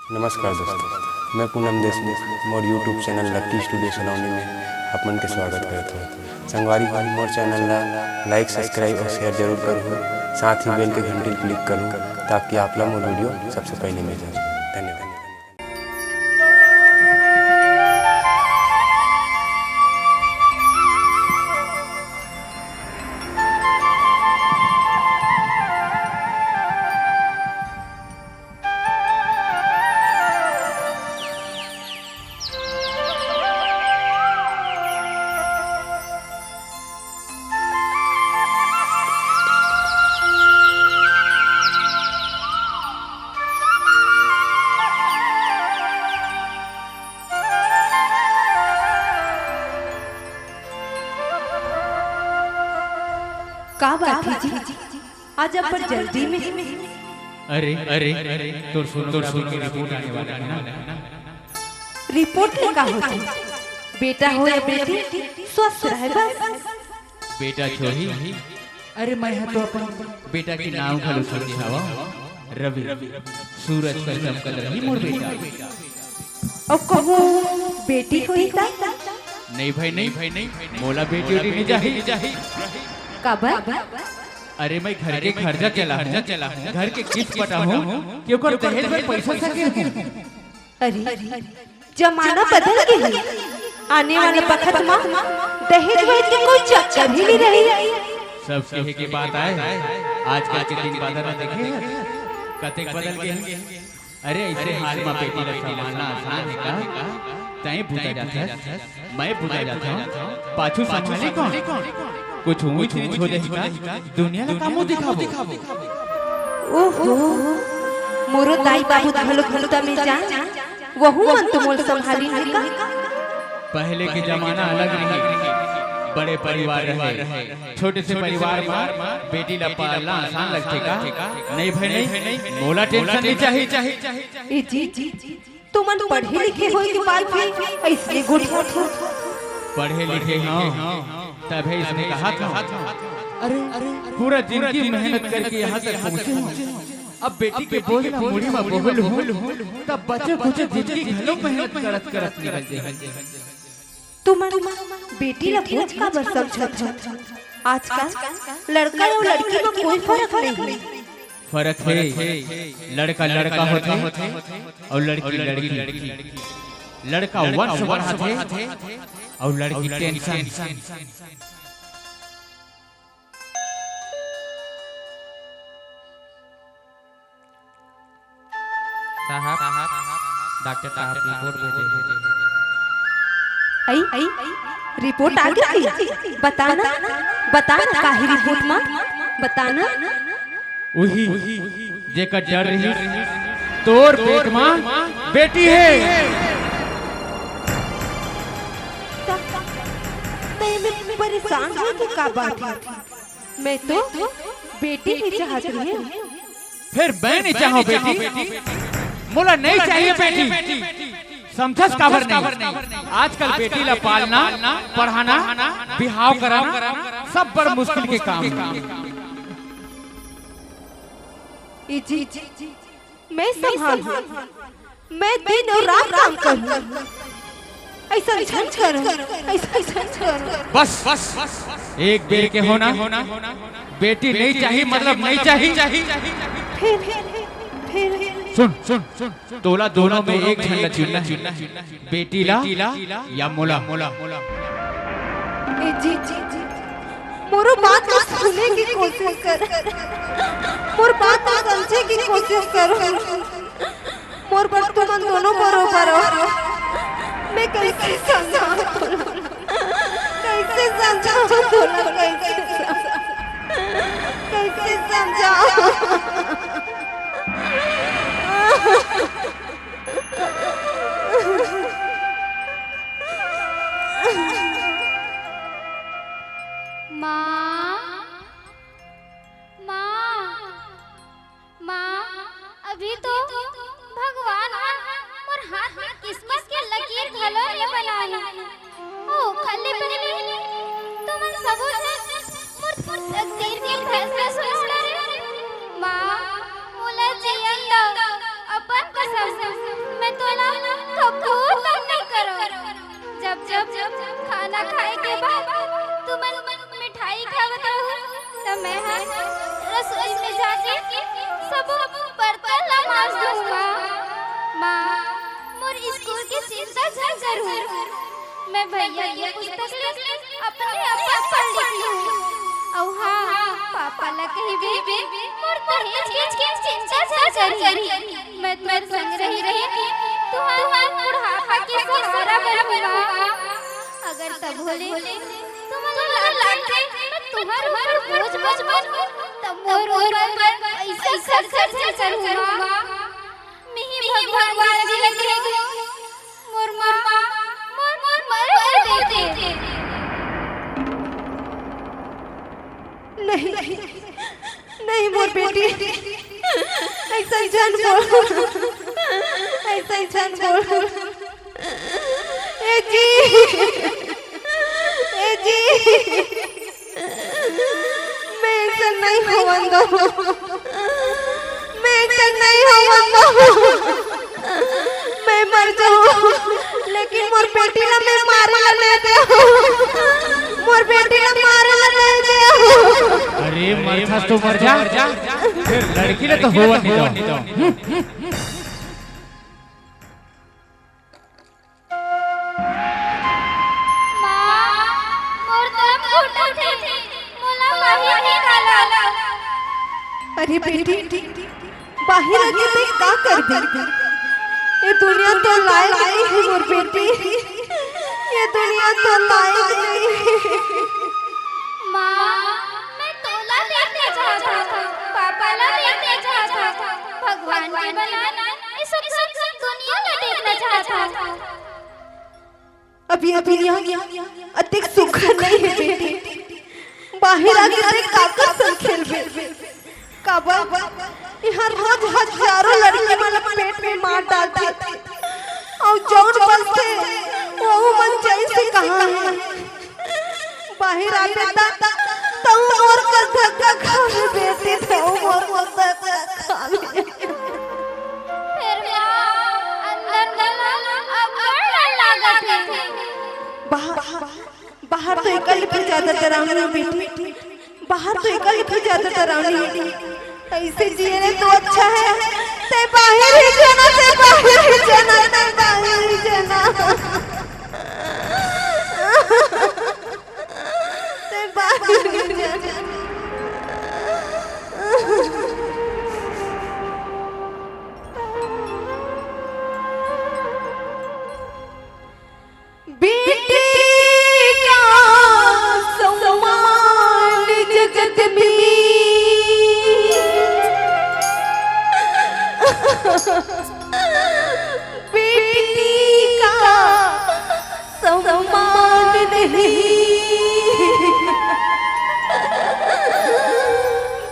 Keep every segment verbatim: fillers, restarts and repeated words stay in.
नमस्कार दोस्तों, मैं पूनम देशमुख, मोर YouTube चैनल लक्की स्टूडियो सलोनी में आप मन के स्वागत करत हूँ। संगवारी हो, मोर चैनल ला लाइक, सब्सक्राइब और शेयर जरूर करहू। साथ ही बेल के घंटी क्लिक करहू, ताकि आप ला मोर वीडियो सबसे पहले मिल जाए। धन्यवाद। का बात हे जी? आज अब्बड़ जल्दी में। अरे, अरे, अरे, तोर सोनोग्राफी के रिपोर्ट आने वाला हे ना? रिपोर्ट ले का होथे? बेटा हो या बेटी, स्वस्थ रहे बस। बेटा छोही। अरे, मैं ह तो अपन बेटा के नाम घलो सोचे हवं, रवि। सूरज कस चमकत रही मोर बेटा। अउ कहूँ बेटी होही त? नहीं भाई, नहीं भाई, नहीं, मोला बेटी उटी नहीं चाही। काबर? अरे, मैं घर के खर्चा चलाहूँ, घर के किस्त पटाहूँ, कि ओकर दहेज में पैसा सकेहूँ। अरे, जमाना बदल गे हे। आने वाला बखत म दहेज वहेज के कोई चक्कर ही नहीं रही। सब कहे के बात आय, आजकल के दिन बादर ला देखे हस, कतेक बदल गे हे। अरे, अइसे हाल म बेटी ला संभालना आसान हे का? तैं बूता जाथस, मैं बूता जाथंव, पाछू संभालही कोन? कुछ ऊंच नीच हो जाही का? दुनिया ला का मुंह दिखाबो? ओहो, मोरो दाई बाबू घलो बूता में जाय, वहू मन तो मोला संभालही नहीं का? पहले के जमाना अलग रही, बड़े परिवार रहे, छोटे से परिवार म बेटी ला पालना आसान लगथे का? नहीं भाई नहीं, मोला टेंशन नहीं चाही। ए जी, तुमन पढ़े लिखे होय के बाद भी अइसने गोठियाथव। पढ़े लिखे हंव, तभे अइसने कहत हंव। अरे, पूरा जिंदगी मेहनत करके यहाँ तक पहुँचे हंव। अब बेटी के बोझ ला मुड़ी म बोहल हूँ, तब बचे खुचे जिंदगी घलो मेहनत करत करत निकल जाही। तुमन बेटी ला बोझ काबर समझत हव? आजकल लड़का अउ लड़की म कोई फरक नहीं हे। फरक हे, लड़का लड़का होथे अउ लड़की लड़की। लड़का वंश बढ़ाथे अउ लड़की टेंशन। साहब, डॉक्टर साहब रिपोर्ट भेजे हे। अई, अई, रिपोर्ट आ गे? बता ना, बता ना, का हे रिपोर्ट म? बता ना। उही, जेकर डर रहिस, तोर पेट म बेटी हे। त, त एमे परेशान होय के का बात हे? मैं तो बेटी ही चाहत रहेंव। फेर मैं नहीं चाहंव बेटी, मोला नहीं चाहिए बेटी। समझस काबर नहीं? आजकल बेटी ला पालना, पढ़ाना, बिहाव कराना सब बड़ मुश्किल के काम हे। ए जी, मैं संभालहूँ। मैं दिन अउ रात काम करहूँ। अइसन झन करव, अइसन झन करव। बस, बस, एक बेर के हो ना, बेटी नहीं चाही, मतलब नहीं चाही। फेर, फेर। सुन, सुन, सुन, तोला दोनों में एक झन ला चुनना हे, बेटी ला या मोला। ए जी, जी, जी, मोरो बात ला सुने के कोशिश कर, मोर बात ला समझे के कोशिश कर। मोर बर तुमन दोनों बरोबर हो। मैं कइसे समझावं तोला? कइसे समझावं तोला? कइसे समझावं? कइसे समझावं? माँ, माँ, माँ, अभी तो भगवान ह मोर हाथ में किस्मत के लकीर घलो नइ बनाए हे। ओ, खाली पहले तुमन सबो झन मोर, मोर तकदीर के फैसला सुनो ना रे। माँ, मोला जियन दव, अपन कसम। त मैं ह रसोई में जाके सबो बर्तन ला मांज दूं माँ। माँ, मोर स्कूल के चिंता झन करू। मैं भैया के पुस्तक ले अपने आप पढ़ लेथंव। अउ हाँ, पापा ला कहिबे, मोर दहेज के चिंता झन करी। मैं तोर संग रही रही तुंहर बुढ़ापा के सहारा बनहूं माँ। अगर तभो ले तुमन ला लागथे, मैं तुंहर ऊपर बोझ बनहूं, त मोर ऊपर अइसन खर्चा झन करहू माँ। मिही भगवान जी लगे मोर माँ, मोर, मोर मरे कर देथे। नहीं, नहीं मोर बेटी, अइसन झन बोल, अइसन झन बोल। ए जी, ए जी, मैं अइसन नहीं होवन दंव, मैं अइसन नहीं होवन दंव। मैं मर जाहूं, लेकिन मोर बेटी ला मैं मारे ला नहीं देहूं। मोर बेटी ला मारे ला नहीं देहूं। अरे मरथस तो मर जा, फेर लड़की ला तो होवन नहीं दंव। माँ, मोर दम घुटत हे, मोला बाहिर निकाला। अरे बेटी, बाहिर आके तैं का करबे? ए दुनिया तोर लायक नहीं हे मोर बेटी, ए दुनिया तोर लायक नहीं हे। माँ, मैं तोला देखना चाहत हंव, पापा ला देखना चाहत हंव, भगवान के बनाए ए सुघर दुनिया ला देखना चाहत हंव। अब ये दुनिया अतेक सुघर नहीं हे बेटी, बाहिर आके तैं काकर संग खेलबे? काबर इहां रोज हजारों लड़की मन ला पेट में मार डालथे, अउ जउन बचथे वहू मन जइसे तइसे हे। बाहिर आबे त तहूं मोर कस धक्का खाबे बेटी, तहूं मोर कस धक्का खाबे। फेर माँ, अंदर घलो अब्बड़ डर लागत हे। बाहर, बाहर तो एकर ले भी ज्यादा डरावनी हे बेटी, बाहर तो एकर ले भी ज्यादा डरावनी हे। अइसे जिए ले तो अच्छा हे, तैं बाहिर ही जाना, तैं बाहिर ही जाना, तैं बाहिर ही जाना। तैं बाहिर ही जाना। बेटी का सम्मान जगत में, बेटी का सम्मान नहीं,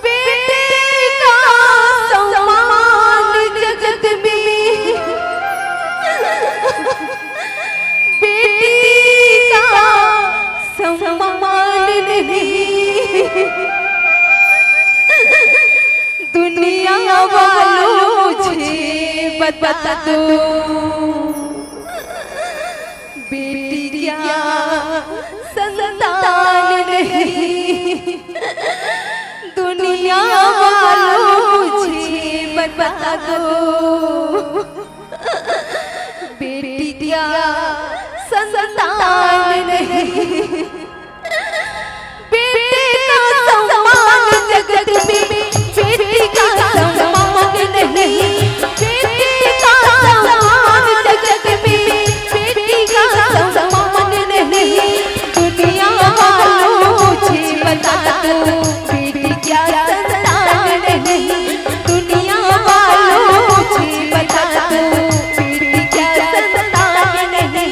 बेटी का सम्मान जगत में, बेटी का सम्मान नहीं। दुनिया वालों, मुझे बता दो, बेटी क्या संतान नहीं? दुनिया वालों, मुझे बता दो, बेटी क्या संतान नहीं? बेटे का सम्मान जगत में, बेटी का सम्मान नहीं। बेटे का सम्मान जगत में, बेटी का सम्मान नहीं। दुनिया वालों, मुझे बता दो, बेटी क्या संतान नहीं? दुनिया वालों, मुझे बता दो, बेटी क्या संतान नहीं?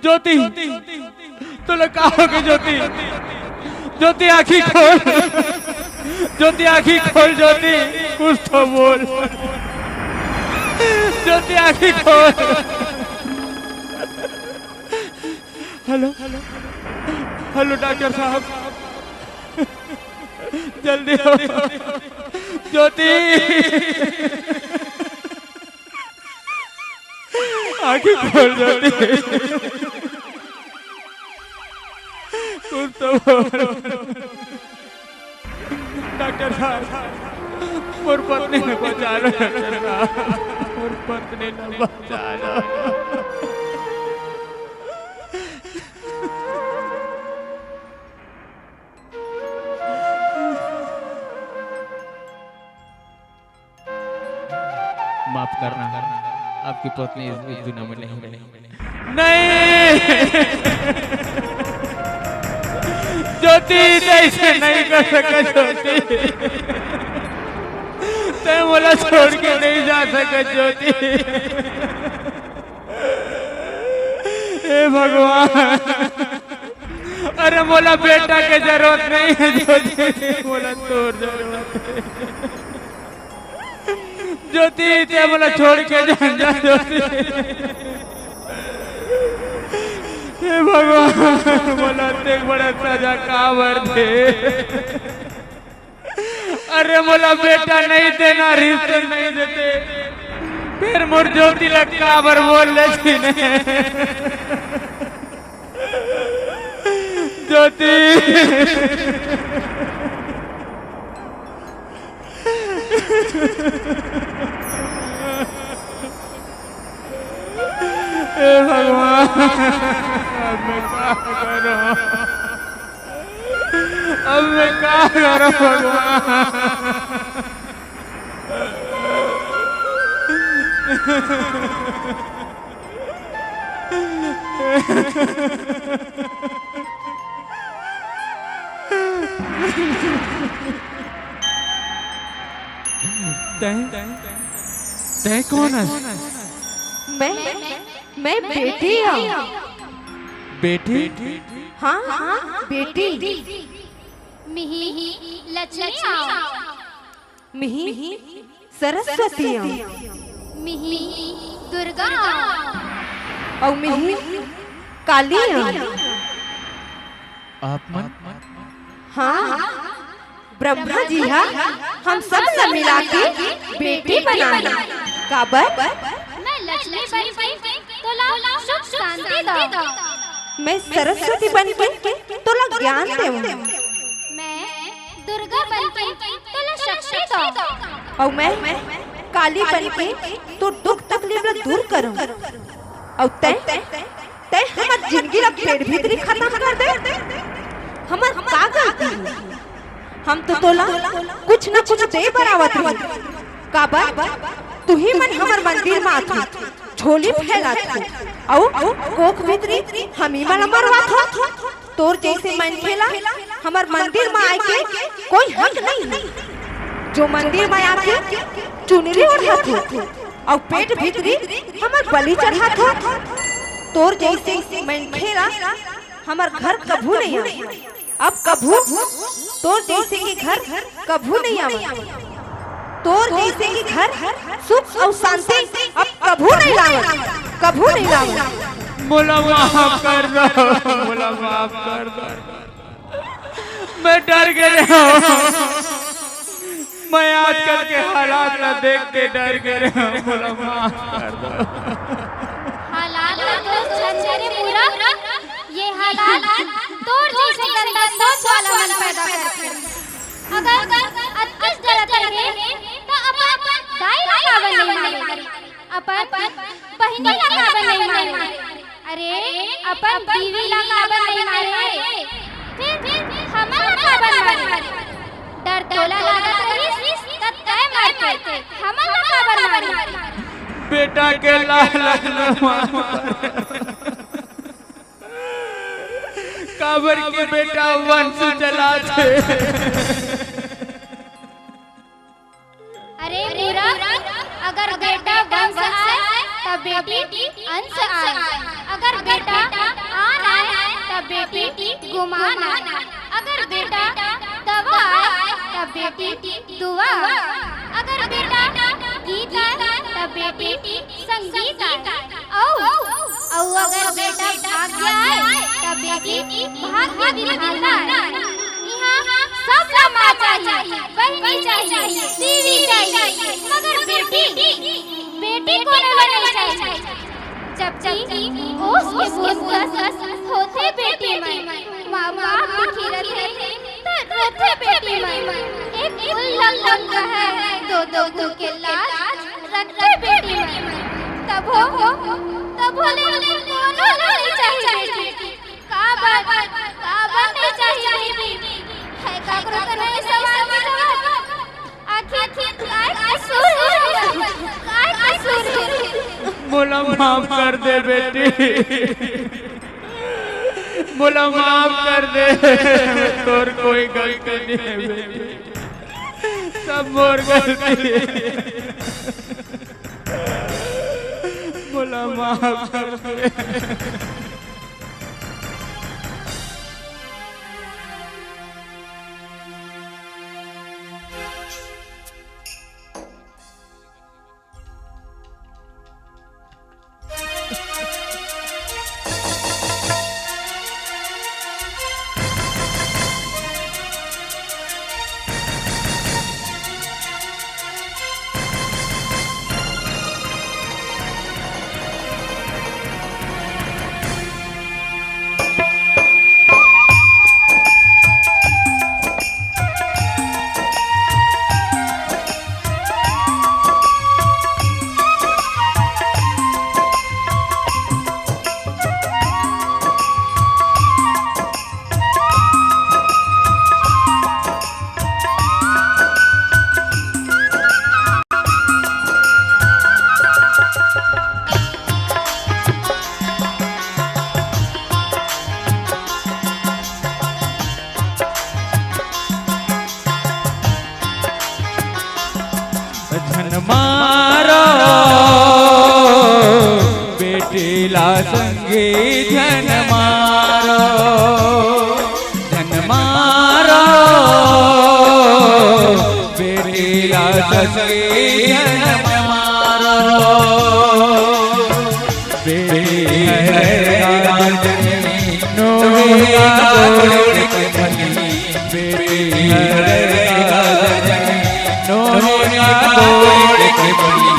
ज्योति, तोला का होगे ज्योति? ज्योति, आँखी खोल। ज्योति, आँखी खोल ज्योति, कुछ तो बोल। ज्योति, आँखी खोल। हेलो, हेलो डॉक्टर साहब, जल्दी आओ। ज्योति, आँखी खोल ज्योति। कुछ तो बोल। डॉक्टर साहब, मोर पत्नी ला बचा लो डॉक्टर साहब, मोर पत्नी ला बचा लो। माफ करना, आपकी पत्नी इस दुनिया में नहीं रही। नहीं। ज्योति, तैं अइसे नहीं कर सकत ज्योति। तैं मोला छोड़ के नहीं जा सकत ज्योति। हे भगवान, अरे मोला बेटा के जरूरत नहीं हे ज्योति, मोला तोर जरूरत हे। ज्योति, तैं मोला छोड़ के झन जा ज्योति। हे भगवान, मोला अतेक बड़ा सजा काबर दे? अरे मोला बेटा नहीं देना, रिश्ते नहीं देते, फेर मोर ज्योति ला काबर बोल लेथी ने? ज्योति। हे भगवान, अब मैं का करूं? अब मैं का करूं भगवान? तैं, तैं कोन हस? मैं, मैं बेटी हूँ। बेटी? हाँ, हाँ, बेटी। मिही लक्ष्मी आव। मिही सरस्वती आव। मिही दुर्गा आव। अउ मिही काली आव। आप मन? हाँ, ब्रह्मा जी हा हम सब ला मिला के बेटी बनाना। काबर? मैं लक्ष्मी बन के तोला सुख शांति दव। मैं सरस्वती बन के तोला ज्ञान देवं। मैं दुर्गा बन के तोला शक्ति दव। अउ मैं काली बन के तोर दुख तकलीफ ला दूर करंव। अउ तैं, तैं हमर जिनगी ला पेट भीतरी खतम कर दे। हमर का गलती हे? हम तो तोला कुछ न कुछ दे बर आवत हन। काबर? तुही मन हमर मंदिर म आथो, झोली फैलाथो, अउ कोख भीतरी हमी मन ला मरवाथो। तोर जइसे मनखे ला हमर मंदिर म आए के कोई हक नहीं हे। जो मंदिर म आके चुनरी ओढ़ाथो अउ पेट भीतरी हमर बलि चढ़ाथो, तोर जइसे मनखे ला हमर घर कभू नहीं आवे। अब कभू तोर जइसे के घर कभू नहीं आवे। तोर जइसे के घर सुख अउ शांति अब कभू नहीं लावे, कभू नहीं लावे। मोला माफ कर दव, मोला माफ कर दव। मैं डर गे रहेंव। मैं आजकल के हालात ला देख के डर गे रहेंव। मोला माफ कर दव। हालात ला दोष झन दे रे मूरख। ये हालात तोर जइसे गंदा सोच वाला मन पैदा करथे। अगर अतकेच डरत रहे, त अपन दाई ला काबर नहीं मारे? अपन बहिनी ला काबर नहीं मारे? अरे, अपन बीवी ला काबर नहीं मारे? फिर हमन ला काबर मारे? डर तोला लागत रहिस, त तैं मरते। हमन ला काबर मारे? बेटा के लालच म मार। काबर के बेटा वंश चलाथे। अरे मूरख, अगर बेटा वंश आए, तब बेटी अंश आय। अगर बेटा आन आय, त बेटी गुमान आय। अगर बेटा दवा आय, त बेटी दुआ आय। अगर बेटा गीत आय, त बेटी संगीत आय। अउ, अउ अगर बेटा भाग्य आय, त बेटी भाग्य विधाता आय। इहाँ सब ला माँ चाहिए, बहिनी चाहिए, दीदी चाहिए, मगर बेटी, बेटी कोनो ला नइ चाहिए। जबकि ओस के बूंद कस होथे बेटी मन, माँ बाप दुखी रथे, त रोथे बेटी मन। एक फूल ला कोन कहय, दो दो फूल के लाज रखे बेटी मन। तभो, तभो ले कोनो ला नइ चाहिए बेटी। काबर, काबर नइ चाहिए बेटी? हे काकरो तो नइ सवाल के जवाब। आखिर काय कसूर हे? काय कसूर हे? मोला माफ कर दे बेटी, मोला माफ कर दे। तोर कोई गलती नइ हे बेटी, सब मोर गलती हे। मोला माफ कर दे। झन मारो बेटी ला संगी, झन मारो, झन मारो बेटी ला संगी, झन मारो। बेटी हर रात नोहे का तोड़ के बनी, बेटी हर रात नोहे का तोड़ के बनी।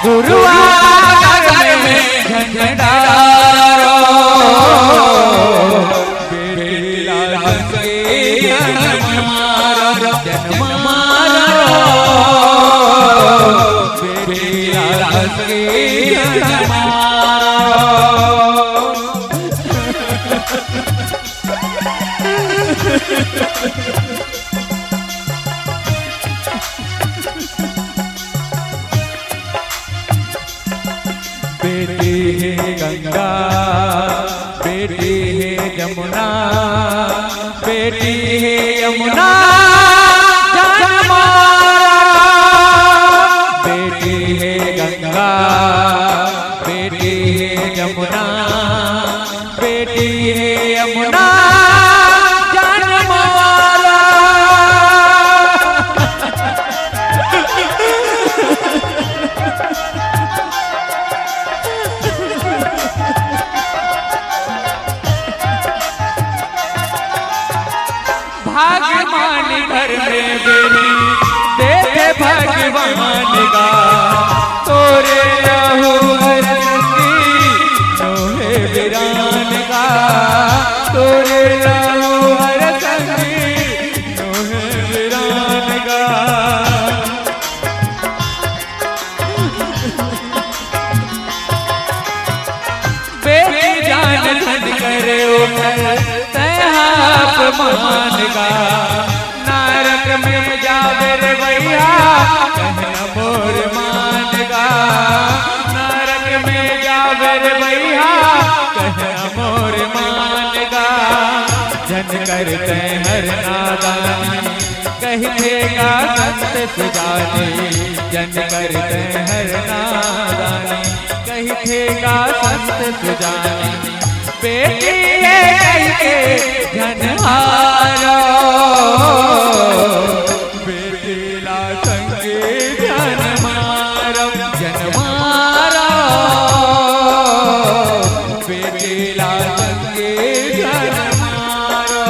गुरुवार में झंझटारो, बेटी लाल के जन्म मारो, जन्म मारो, बेटी लाल के जन्म मारो। बेटी हे गंगा, बेटी हे जमुना, बेटी हे यमुना, जन्म मारो। बेटी हे गंगा, बेटी हे जमुना, बेटी हे यमुना, जन्म मारो। भागमान घर में बेटी, देखे भगवान का, तोरे रहू हर संगी, नोहे वीरान का, तोरे रहू हर संगी, नोहे वीरान का। बेटी जान धन करे ओकर, तैं हा अपमान गा। नरक में जावे रे भैया, कहना मोर मान गा। नरक में जावे रे भैया, कहना मोर मान गा। झन कर तैं हर नादानी, कहिथे गा संत सुजानी। झन कर तैं हर नादानी, कहिथे गा संत सुजान, बेटी हे कहिके झन हारो। बेटी ला संगे झन मारो, झन मारो। बेटी ला संगे झन मारो।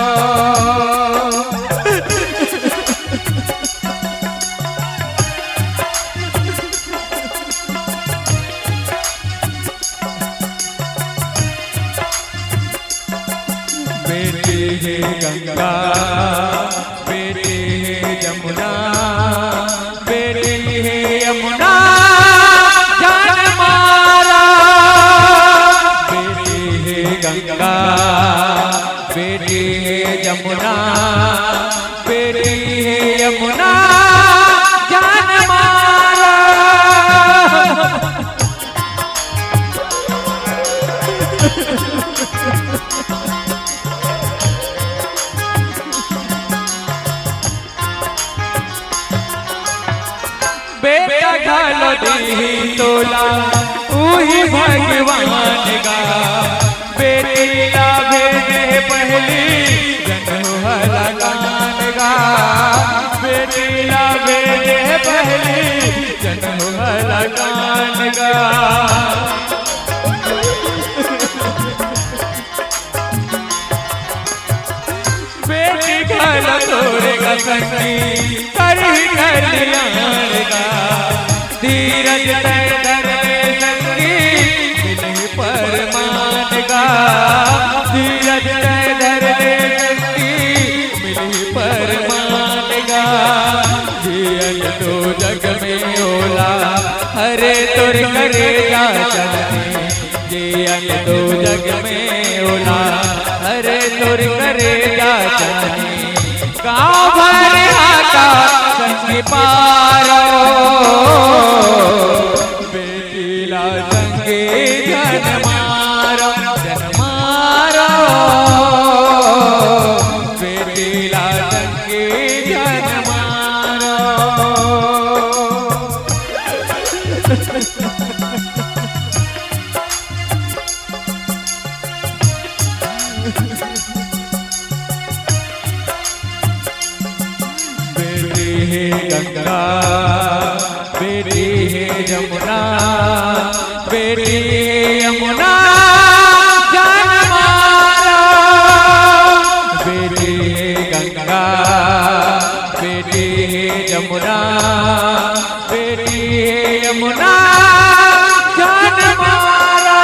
बेटी हे गंगा, बेटी हे जमुना, बेटी हे यमुना, झन मारा। बेटी हे गंगा, बेटी हे जमुना, बेटी हे यमुना, झन मारा। बेटा घलो दीही तोला, उही भगवान गा। बेटी ला भेजे पहली, जन हो हला कान गा। बेटी ला भेजे पहली, जन हो हला कान गा। बेटी घलो तोरे गा संगी, करही कल्याण गा। धीरज तैं धर ले संगी, मिलही परमान गा। धीरज तैं धर ले संगी, मिलही परमान गा। जियन दो जग में ओला, हरे तोर करेजा चाही। जियन दो जग में ओला, हरे तोर करेजा चाही। गाँव भर हाका संग पारो, बेटी ला संगे झन मारो, झन मारो। बेटी ला संगे झन मारो। बेटी हे गंगा, बेटी हे जमुना, बेटी हे यमुना, झन मारा। बेटी हे गंगा, बेटी हे जमुना, बेटी हे यमुना, झन मारा।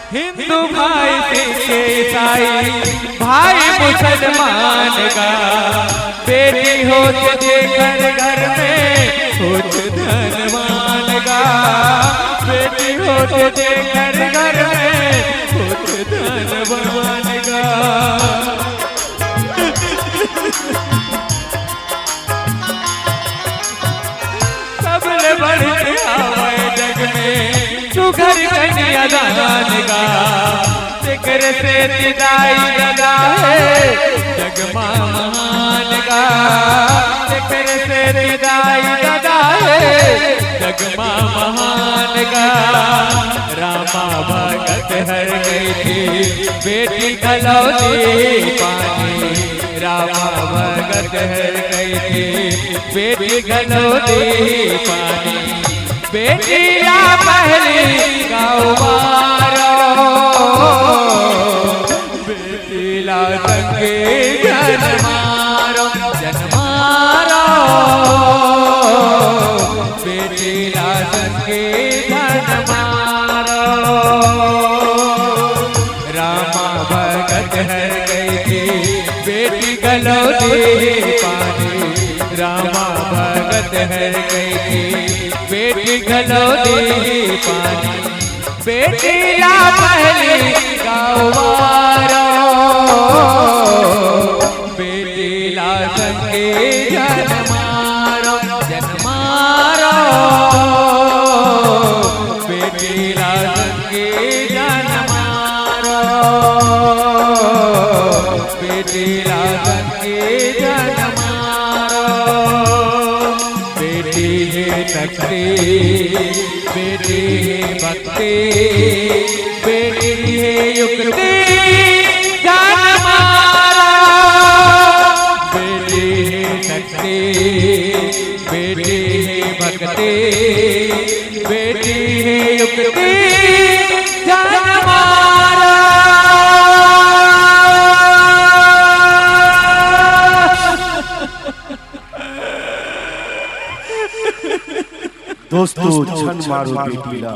हिंदू भाई, सिख, ईसाई भाई, मुसलमान गा। बेटी होत जेकर घर में, होत धनवान गा। बेटी होत जेकर घर में, होत धनवान गा। सबले बढ़ के आवय जग में, सुघर कन्यादान गा। तेकर सेती दाई ददा हे जग मा महान गा। तेकर सेती दाई ददा हे जग मा महान गा। रामा भगत हर कहिथे, बेटी घलो दे पानी। रामा भगत हर कहिथे, बेटी घलो दे पानी। बेटी ला पहली गाँव मारो, बेटी ला संगे झन मारो, झन मारो। बेटी ला संगे झन मारो। रामा भगत हर कहिथे, बेटी घलो दे पानी। रामा भगत हर कहिथे, बेटी घलो दे पानी। बेटी ला पहली गाँव मारो, बेटी ला संगे झन मारो, झन मारो। बेटी ला संगे झन युक्ति जान मारा, बेटी हे शक्ति, बेटी हे भक्ति, बेटी हे युक्ति जान मारा। दोस्तों, झन मारो बेटी ला।